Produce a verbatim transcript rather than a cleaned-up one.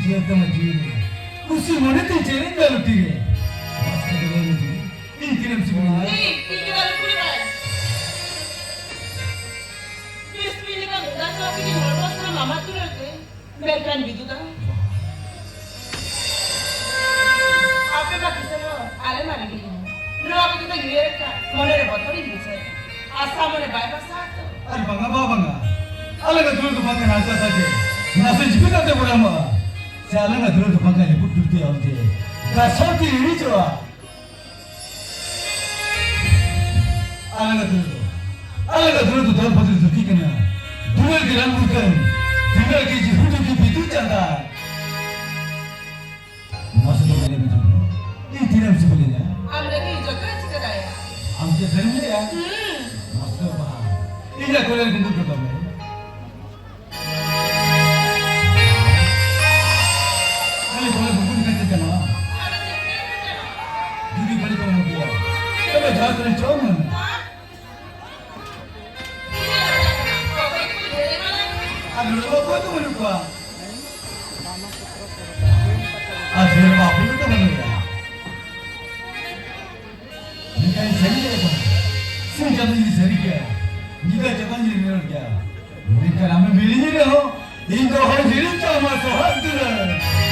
ᱤᱭᱟᱹ ᱛᱟᱢᱟ ᱡᱤᱣᱤ ᱨᱮ᱾ ᱠᱩᱥᱤ ᱢᱚᱱᱮ ᱛᱮ ᱪᱮᱫ ᱮᱢ ᱞᱟᱹᱞᱩᱴᱤ ᱨᱮ? ᱢᱟᱥᱮ ᱞᱟᱹᱭ ᱢᱮ ᱡᱤᱣᱤ, ᱤᱧ ᱛᱤᱱᱟᱹᱜ ᱮᱢ ᱥᱤᱵᱤᱞᱤᱧᱟ? ᱮᱭ, ᱤᱧ ᱫᱚ ᱟᱞᱚᱢ ᱠᱩᱞᱤ ᱵᱟᱲᱟᱭᱟ᱾ ᱠᱤᱥᱯᱤ ᱞᱮᱠᱟ ᱜᱚᱫᱟ ᱪᱚ ᱠᱤ ᱦᱚᱲᱢᱚ ᱥᱟᱱᱟᱢ ᱟᱢᱟᱜ ᱫᱩᱞᱟᱹᱲ ᱛᱮ᱾ ᱢᱮᱱᱠᱷᱟᱱ ᱵᱤᱫᱩ ᱫᱟ, ᱟᱯᱮ ᱢᱟ ᱠᱤᱥᱟᱹᱬ ᱦᱚᱲ, ᱟᱞᱮ ᱢᱟ ᱨᱮᱸᱜᱮᱡ ᱦᱚᱲ᱾ ᱱᱚᱣᱟ ᱠᱚ ᱡᱚᱛᱚ ᱧᱮᱞ ᱞᱮᱠᱷᱟᱱ ᱢᱚᱱᱮ ᱨᱮ ᱵᱚᱛᱚᱨ ᱤᱧ ᱵᱩᱡᱷᱟᱹᱣ᱾ ᱟᱥᱟ ᱢᱚᱱᱮ ᱵᱟᱭ ᱵᱟᱥᱟ ᱟᱛᱚ᱾ ᱟᱨ ᱵᱟᱝᱟ ᱵᱟ, ᱵᱟᱝᱟ᱾ ᱟᱞᱮ ᱫᱚ ᱫᱩᱞᱟᱹᱲ ᱫᱚ ᱵᱟᱝ ᱠᱟᱱᱟ, ᱟᱪᱪᱷᱟ, ᱟᱪᱪᱷᱟ, ᱪᱮ᱾ ᱱᱟᱥᱮ ᱡᱤᱣᱤ ᱛᱟᱛᱮ ᱵᱚᱲᱟᱢᱚᱜᱼᱟ᱾ ᱥᱮ ᱟᱞᱮ ᱢᱟ ᱫᱩᱞᱟᱹᱲ ᱫᱚ ᱵᱟᱝ ᱠᱟᱱᱟ, ᱞᱤᱯᱩᱴ ᱯᱤᱯᱩᱴ ᱛᱮ ᱟᱢ ᱪᱮ᱾ ᱜᱟᱥᱟᱣ ᱛᱮ ᱦᱤᱲᱤᱡᱚᱜᱼᱟ᱾ ᱟᱞᱟᱝᱟᱜ ᱫᱩᱞᱟᱹᱲ ᱫᱚ, ᱟᱞᱟᱝᱟᱜ ᱫᱩᱞᱟᱹᱲ ᱫᱚ ᱫᱚᱞ ᱵᱚᱫᱚᱞ ᱫᱚ ᱪᱮᱫ ᱠᱟᱱᱟ? ᱫᱩᱞᱟᱹᱲ ᱜᱮ ᱨᱟᱱ ᱢᱩᱨᱜᱟᱹᱱ, ᱫᱩᱞᱟᱹᱲ ᱜᱮ ᱡᱤᱵᱷᱩ ᱡᱩᱜᱤ ᱵᱤᱫᱩ ᱪᱟᱸᱫᱟᱱ᱾ ᱢᱟᱥᱮ ᱞᱟᱹᱭ ᱢᱮ ᱡᱩᱜᱤ, ᱤᱧ ᱛᱤᱱᱟᱹᱜ ᱮᱢ ᱥᱤᱵᱤᱞᱤᱧᱟ? ᱟᱢ ᱞᱟᱹᱜᱤᱫ ᱡᱚᱛᱚᱧ ᱪᱤᱠᱟᱹ ᱫᱟᱲᱮᱭᱟᱜᱼᱟ᱾ ᱟᱢ ᱪᱮᱫ ᱥᱟᱹᱨᱤᱢ ᱞᱟᱹᱭᱟ? ᱦᱩᱸ᱾ ᱢᱟᱥᱮ ᱵᱟᱵᱟ, ᱤᱧᱟᱜ ᱠᱚᱞᱮ ᱨᱮ ᱠᱤᱱᱛᱩ ᱫᱚ ᱫᱚᱢᱮ᱾ ᱟᱞᱮ ᱠᱚᱞᱮ ᱵᱩᱵᱩᱱ ᱠᱟᱛᱮ ᱪᱟᱞᱟᱜᱼᱟ᱾ ᱡᱩᱫᱤ ᱵᱟᱹᱲᱤᱡ ᱠᱚ ᱢᱩᱠᱩᱭᱟ, ᱛᱚᱵᱮ ᱡᱟᱦᱟᱸ ᱛᱤᱱᱟᱹᱜ ᱪᱚ ᱢᱮ᱾ ᱟᱨ ᱱᱚᱰᱮ ᱫᱚ ᱚᱠᱚᱭ ᱠᱚ ᱵᱟᱹᱱᱩᱜ ᱠᱚᱣᱟ? ᱟᱨ ᱥᱩᱨ ᱨᱮ ᱵᱟᱹᱯᱩ ᱠᱚ ᱵᱟᱹᱱᱩᱜ ᱠᱚᱣᱟ᱾ ᱢᱮᱱᱠᱷᱟᱱ ᱥᱟᱹᱨᱤ ᱜᱮ ᱮᱠᱷᱚᱱ ᱥᱤᱧ ᱪᱟᱸᱫᱚ ᱡᱩᱫᱤ ᱥᱟᱹᱨᱤ ᱜᱮᱭᱟ, ᱧᱤᱫᱟᱹ ᱪᱟᱸᱫᱚ ᱡᱩᱫᱤ ᱢᱮᱨᱚᱲ ᱜᱮᱭᱟ, ᱢᱮᱱᱠᱷᱟᱱ ᱟᱢᱮᱢ ᱦᱤᱲᱤᱧ ᱨᱮᱦᱚᱸ ᱤᱧ ᱫᱚ ᱦᱚᱲ ᱦᱤᱲᱤᱧ ᱪᱟᱵᱟ ᱥᱚᱦᱟᱜ ᱫᱩᱞᱟᱹᱲ᱾